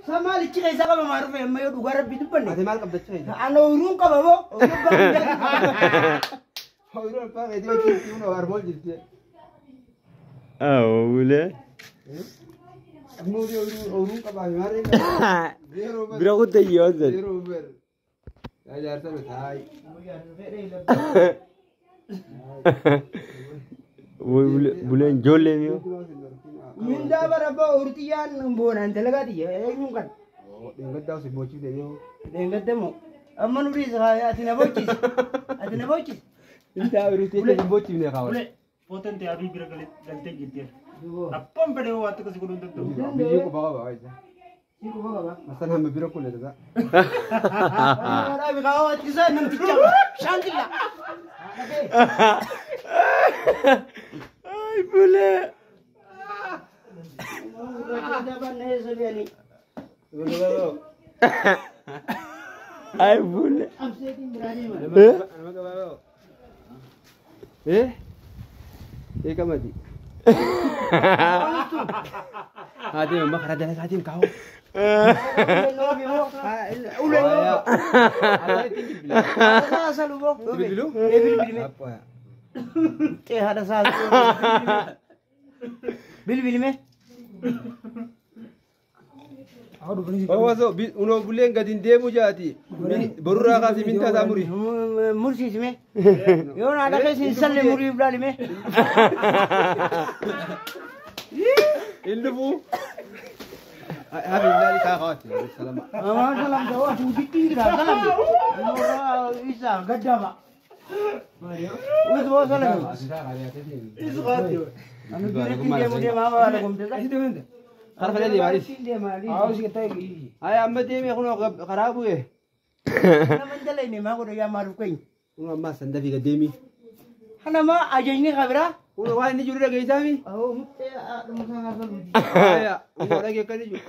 Samaalichi keessa qaba maaruuf amma yoo dhugaa rabbi dubbanne. Ati maal qabda jechuudha? Ana ooyiruun qaba moo? Ooyiruun abbaa keetii wajjin kun armool jirti. Bulee. Ammoo ooyiruun qabaa maarree. Bira kuttayyoo hojjetu. Yeroo ber. Yaa jaarsa nu taayi. Buleen ijoollee miyoo. Mindaa bara abbaa ooyiruutiyyaan boonaan dalagaa xiyya eenyuun kan. Dheengaddaa osoo bochii deemee. Dheengadda moo? Amma nu dhiisa ati na bochisi. Ati na bochisi. Mindaa ooyiruutii hin bochifne kaawwa. Bulee footeen ta'e abii bira galtee jirti. Abbaan fedhe waa akka si godhuu hin danda'u. Biyyee quba qaba waayisa. Si quba qaba. Masan hamma bira kulle tasaa. Dhaabi kaawwa ati namticha shaantilla. Ay bulee. Ay bulee. Nama gabaabaa. Eh? Eh kamati. Haati mamma karaa dalagaa deem kaa'u. Bilbilime. Unoo buleen gadi hin deemu jaati. Borurraa kaasee mintaa isaa muri. Mursiisime. Yoo na dhaqee siin salle murii bilaalime. Hin dhufuu. Hafi ilaali kaa kaawwatte. Salama. Amaa salam ta'uu ati hojjetti hin jira salam. Isa gaddama. Usboo salam. Anu biratti deemu deemaa baala gomte. Karaa fedha deemaa dhis. Haya amma deemee kunoo karaa bu'ee. Nama hin dalayne maa godhu yaa maaluuf keenya. Kunoo ammaa sandafii gad deemi. Kanama ajajni kabiraa. Kunoo waan inni jiru dhageessaami. Ahoo muttee dhumusaa haasa'u. Haya kunoo dhagee akka inni jiru.